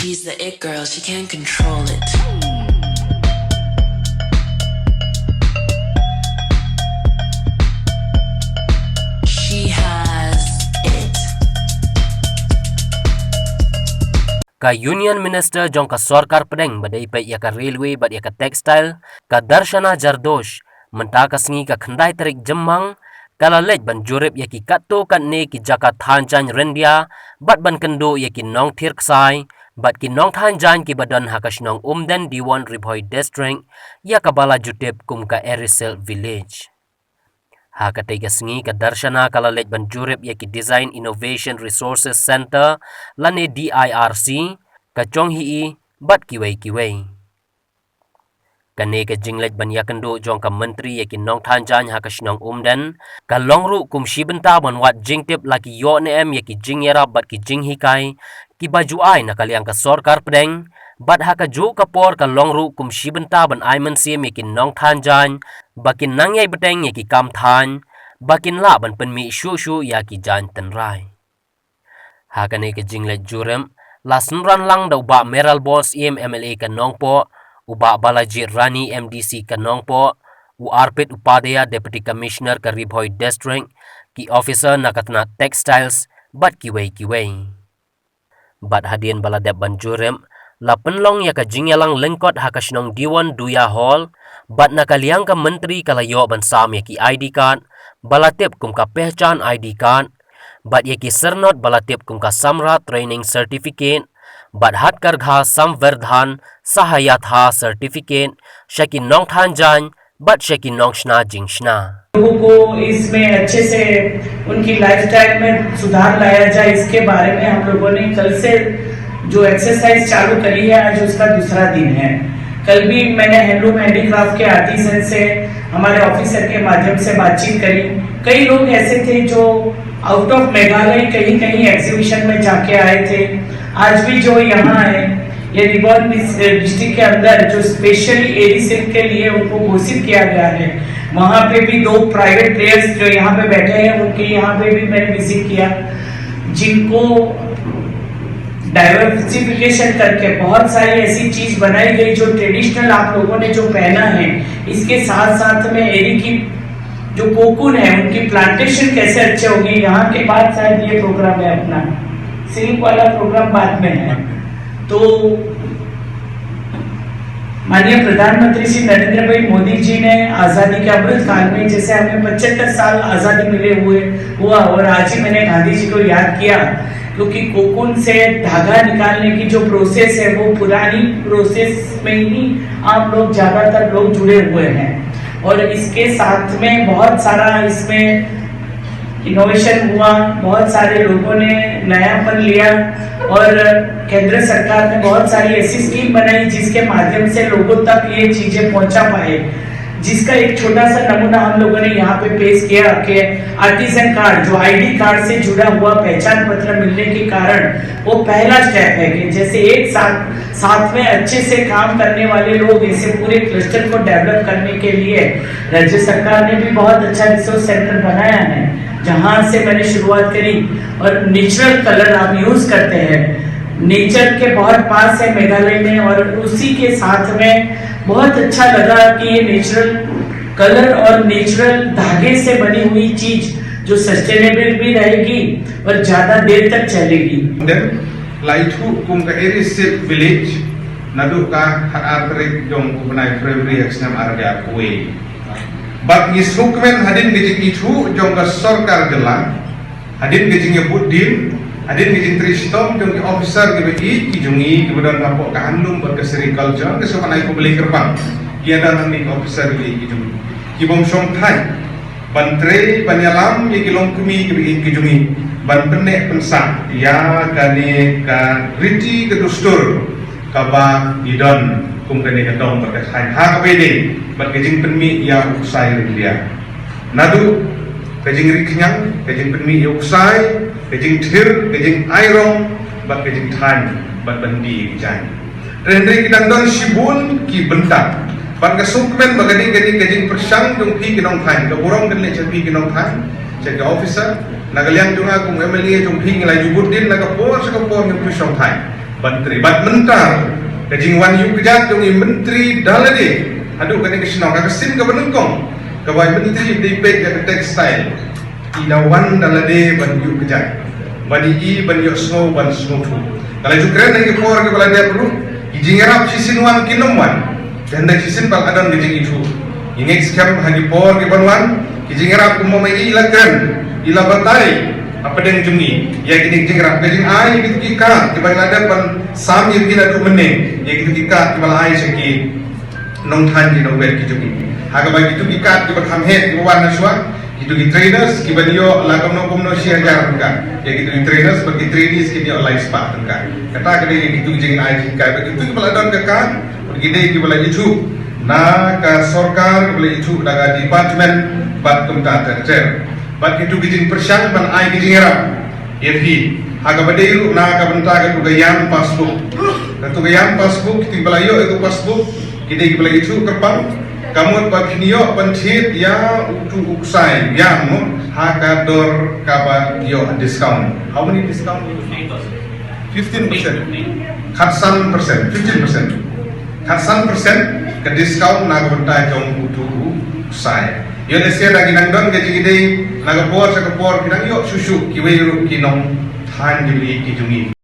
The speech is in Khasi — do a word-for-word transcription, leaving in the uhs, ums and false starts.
She's the it girl, she can't control it. She has it. Ka Union Minister jong ka sorkar pdeng ba dei peit ïa ka railway bad ïa ka textile, ka Darshana Jardhosh, mynta ka sngi ka khyndai tarik Jymmang, ka la leit ban jurip ïa ki katto katne ki jaka than jaiñ ryndia bad ban kynduh ïa ki nongthir ksai bad ki nongthan jaiñ kiba don ha ka shnong Umden Diwon Ri Bhoi District, ïa kaba la ju tip kum ka Eri Silk Village. Ha katei ka sngi ka Darshana ka la leit ban jurip ïa ki Design Innovation Resources Centre lane D I R C, ka Chonghiyi bad kiwei kiwei. Kane ka jingleit ban ïakynduh jong ka Myntri ïa ki nongthan jaiñ ha ka shnong Umden ka long ruh kum shi bynta ban wad jingtip la ki ïoh ne em ïa ki jingïarap bad ki jinghikai kiba ju ai na ka liang ka sorkar pdeng, bad ha kajuh ka por ka long ruh kum shi bynta ban ai mynsiem ïa ki nongthan jaiñ ba kin nang ïai bteng ïa ki kam than ba kin lah ban pynmih shuh shuh ïa ki jaiñ tynrai. Ha kane ka jingleit jurip la synran lang da u Bah Mayral Born Syiem M L A ka Nongpoh, u Bah Balajied Rani M D C ka Nongpoh, u Arpit Upadhyaya Deputy Commissioner ka Ri Bhoi District, ki officer na ka tnat Textiles bad kiwei kiwei. Bad hadien ba la dep ban jurip, la pynlong ïa ka jingïalang lyngkot ha ka shnong Diwon Duya Hall, bad na ka liang ka Myntri ka la ïoh ban sam ïa ki I D card ba la tip kum ka Pehchan I D card, bad ïa ki syrnod ba la tip kum ka Samrat Training Certificate bad Hatkhargha Samvardhan Sahayata Certificate sha ki nongthan jaiñ bad sha ki nongshna jingshna. लोगों को इसमें अच्छे से उनकी लाइफस्टाइल में सुधार लाया जाए, इसके बारे में हम लोगों ने कल से जो एक्सरसाइज चालू करी है, आज उसका दूसरा दिन है। कल भी मैंने हैंडलूम हैंडीक्राफ्ट के आर्टिजन से हमारे ऑफिसर के माध्यम से बातचीत करी। कई लोग ऐसे थे जो आउट ऑफ मेघालय कहीं कहीं एग्जीबिशन में जाके आए थे, आज भी जो यहाँ है, ये रिबन डिस्ट्रिक्ट के अंदर जो स्पेशली एरी सिल्क के लिए उनको घोषित किया गया है, वहाँ पे भी दो प्राइवेट प्लेयर्स जो यहाँ पे बैठे हैं, उनके यहाँ पे भी मैंने विजिट किया, जिनको डाइवर्सिफिकेशन करके बहुत सारी ऐसी चीज बनाई गई जो ट्रेडिशनल आप लोगों ने जो पहना है, इसके साथ साथ में एरी की जो कोकून है, उनकी प्लांटेशन कैसे अच्छे होगी, यहाँ के बाद शायद ये प्रोग्राम है अपना, सिल्क वाला प्रोग्राम बाद में है। तो माननीय प्रधानमंत्री श्री नरेंद्र भाई मोदी जी ने आजादी के अमृत काल में, जैसे हमें पचहत्तर साल आजादी मिले हुए हुआ और आज ही मैंने गांधी जी को याद किया, क्योंकि कोकून से धागा निकालने की जो प्रोसेस है, वो पुरानी प्रोसेस में ही आप लोग ज्यादातर लोग जुड़े हुए हैं। और इसके साथ में बहुत सारा इसमें इनोवेशन हुआ, बहुत सारे लोगों ने नयापन लिया और केंद्र सरकार ने बहुत सारी ऐसी स्कीम बनाई जिसके माध्यम से लोगों तक ये चीजें पहुंचा पाए। जिसका एक छोटा सा नमूना हम लोगों ने यहाँ पे पेश किया कि आर्टिजन कार्ड, जो आईडी कार्ड से जुड़ा हुआ पहचान पत्र मिलने के कारण वो पहला स्टेप है कि जैसे एक साथ साथ में अच्छे से काम करने वाले लोग, इसे पूरे क्लस्टर को डेवलप करने के लिए राज्य सरकार ने भी बहुत अच्छा रिसोर्स सेंटर बनाया है, जहां से मैंने शुरुआत करी। और नेचुरल कलर आप यूज करते हैं, नेचर के बहुत पास है मेघालय में, और उसी के साथ में बहुत अच्छा लगा कि ये नेचुरल कलर और नेचुरल धागे से बनी हुई चीज जो सस्टेनेबल भी रहेगी और ज्यादा देर तक चलेगी। Dem, la ithuh kum ka Eri Silk Village naduh ka khatar tarik jong u bnai February ha ka snem ar hajar arphew wei. Bad ngi sngewkmen hadien ka jingithuh jong ka sorkar jylla, hadien ka jingïabud dien, hadien ka jingtrei shitom jong ki officer kiba ïeit ki jong ngi kiba don hapoh ka handloom bad ka sericulture, ka sngewbha ai khublei kyrpang ïa ki officer kiba ïeit ki jong ngi, ki bym shong thait ban trei ban ïalam ïa ki longkmie kiba ïeit ki jong ngi ban pynneh pynsah ïa kane ka riti ka dustur kaba ngi don kum kane ka dong bad ka thaiñ ha kaba ïadei bad ka jingpynmih ïa u ksai ryndia. Naduh ka jingri khñiang, ka jingpynmih ïa u ksai, ka jingthir, ka jingairong bad ka jingthaiñ bad ban die ïa ki jaiñ. Hynrei ki dang don shibun ki bynta. Bad nga sngewkmen ba kane kane ka jingpyrshang jong phi ki nongthaiñ, ka burom kan leh sha phi ki nongthaiñ, sha ki officer, na ka liang jong nga kum MLA jong phi ngi la ïabud dien na ka por sha ka por ngim pyrshang thaiñ. Ban trei bad mynta ka jingwan ïuh kjat jong i Myntri da lade haduh kane ka shnong, ka sien kaba nyngkong kaba i Myntri ba dei peit ïa ka textile, i da wan da lade ban ïuh kjat, ban i ban ïohsngew, ban sngewthuh. Ka la ju kren ha ki por kiba la dep ruh, ki jingïarap shisien wan kim wan. Te hynda shisien pat la don ka jingithuh. Ngi ngeit skhem ha ki por kiban wan, ki jingïarap kumba ma i la kren, i la batai hapdeng jong ngi ïa kine ki jingïarap, ka jingai kito ki kad kiba la dep ban sam ïa ki naduh mynne, ïa kito ki kad kiba la ai sha ki nongthaiñ ki nongwei ki jong ngi. Ha kaba kito ki kad kiba kham heh kiba wan na shuwa, kito ki trainers kiba ïoh la kumno kumno shi hajar tyngka, ïa kito ki trainers bad ki trainees ki ïoh lai spah tyngka. Kata ka dei kito ki jingai jinghikai bad kito kiba la don ka kad, bad ki dei kiba la ithuh na ka sorkar, kiba la ithuh na ka department bad kumta ter ter. Bad kito ki jingpyrshang ban ai ki jingïarap ïa phi ha kaba dei ruh na ka bynta katu ka ïam passbook. Katu ka ïam passbook, kito kiba la ïoh ïa ka passbook ki dei kiba la ithuh kyrpang. Ka mut ba phin ïoh ban thied ïa utu u ksai ïam mo ha ka dor kaba ïoh discount. How many discount? Fifteen percent. Khatsan percent, fifteen percent. Khatsan percent ka discount na ka bynta jong utu u ksai. Ïoh lehse da ki nang don ka jingïadei na ka por sha ka por, ki nang ïoh shuh shuh kiwei ruh ki nongthaiñ jong ngi, ki jong ngi.